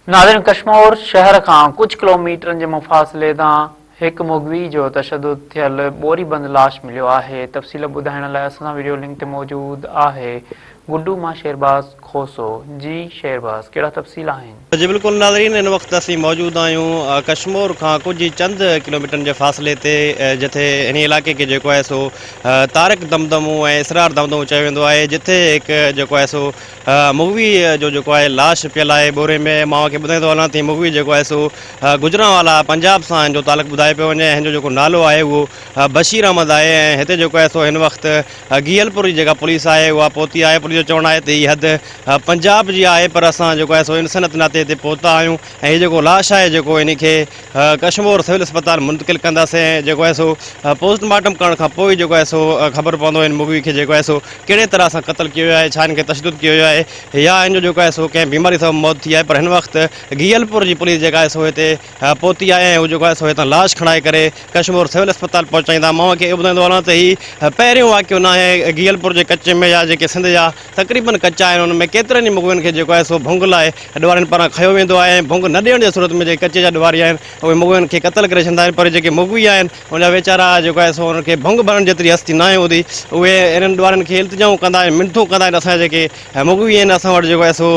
ناظرين ڪشمور شهر کان ڪجهه ڪلوميٽرن جي مفاصلي تان هڪ مغوي جو تشدد ٿيل ٻوري بند لاش مليو آهي تفصيل ٻڌائڻ لاء اسان سان وڊيو لنڪ تي موجود آهي گڊو مان شيرباز کوسو جي شيرباز ڪهڙا تفصيل آهن. جي بلڪل ناظرين هن وقت اسين موجود آهيون ڪشمور کان ڪجهه ئي چند ڪلوميٽرن جي فاصلي تي جتي انهي علائقي کي جيڪو آهي سو طارق دمدمو ۽ اسرار دمدمو چيو ويندو آهي جتي هڪ جيڪو آهي سو مغوي جو جيڪو آهي لاش پيل آهي ٻوري ۾ مان اوهان کي ٻڌائيندو هلان ته مغوي جيڪو آهي سو گجرانوالا پنجاب سان هن جو تعلق ٻڌايو پيو وڃي هن جو جيڪو نالو آهي اهو بشير احمد آهي ۽ هتي جيڪو آهي سو هن وقت گيهلپور جي جيڪا پوليس آهي اها پهتي آهي پوليس جو چوڻ آهي ته هي حد پنجاب جي آهي پر اسان جيڪو آهي سو انسانيت ناتي هتي پهتا آهيون ۽ هي جيڪو لاش آهي جيڪو ان کي ڪشمور سول اسپتال منتقل ڪنداسين جيڪو آهي سو پوسٽ مارٽم ڪرڻ کان پوء جيڪو آهي سو خبر پوندو ان مغوي کي جيڪو آهي سو ڪهڙي طرح سان قتل ڪيو ويو آهي ڇا ان کي تشدد ڪيو ويو آهي يا ان جو جيڪو آهي سو ڪنهن بيماري سبب موت ٿي آهي پر هن وقت گيهلپور جي پوليس جيڪا آهي سو هتي پهتي آهي ۽ هو جيڪو آهي سو هتان لاش کڻائي ڪري ڪشمور سول اسپتال پهچائيندا مان اوهان کي اهو ٻڌائيندو هلان ته هي پهريون واقعو ناهي گيهلپور جي ڪچي ۾ يا جيڪي سنڌ جا تقريبن ڪچا آهن ان ۾ ڪيترن ئي مغوين کي جيڪو آهي سو ڀنگ لاء ڏوهارين پاران کنيو ويندو آهي ۽ ڀنگ نه ڏيڻ جي صورت ۾ جيڪي ڪچي جا ڏوهاري آهن اهي مغوين کي قتل ڪري ڇڏيندا آهن پر جيڪي مغوي آهن ان جا ويچارا جيڪو آهي سو انهن کي ڀنگ ڀرڻ جيتري هستي ناهي هوندي اهي انهن ڏوهارين کي التجائون ڪندا آهن منٿون ڪندا آهن اسان جا جيڪي مغوي آهن اسان وٽ جيڪو آهي سو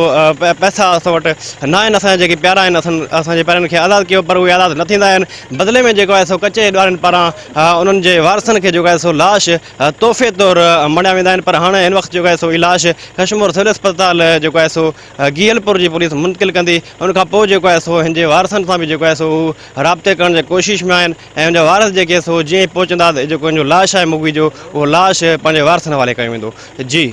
پئسا اسان وٽ ناهن اسان جا جيڪي پيارا آهن اسان اسان جي پيارن کي آزاد ڪيو پر اهي آزاد نه ٿيندا آهن بدلي ۾ جيڪو آهي سو ڪچي جي ڏوهارين پاران انهن جي وارثن کي جيڪو آهي سو لاش تحفي طور مڻيا ويندا آهن پر هاڻي هن وقت جيڪو آهي سو هي لاش ڪشمور سول اسپتال جيڪو آهي سو گيهلپور جي پوليس منتقل ڪندي ان کان پوء جيڪو آهي سو هن جي وارثن سان به جيڪو آهي سو هو رابطي ڪرڻ جي ڪوشش ۾ آهن ۽ ان جا وارث جيڪي سو جيئن ئي پهچندا ته جيڪو هن جو لاش آهي مغوي جو اهو لاش پنهنجي وارثن حوالي ڪيو ويندو جي.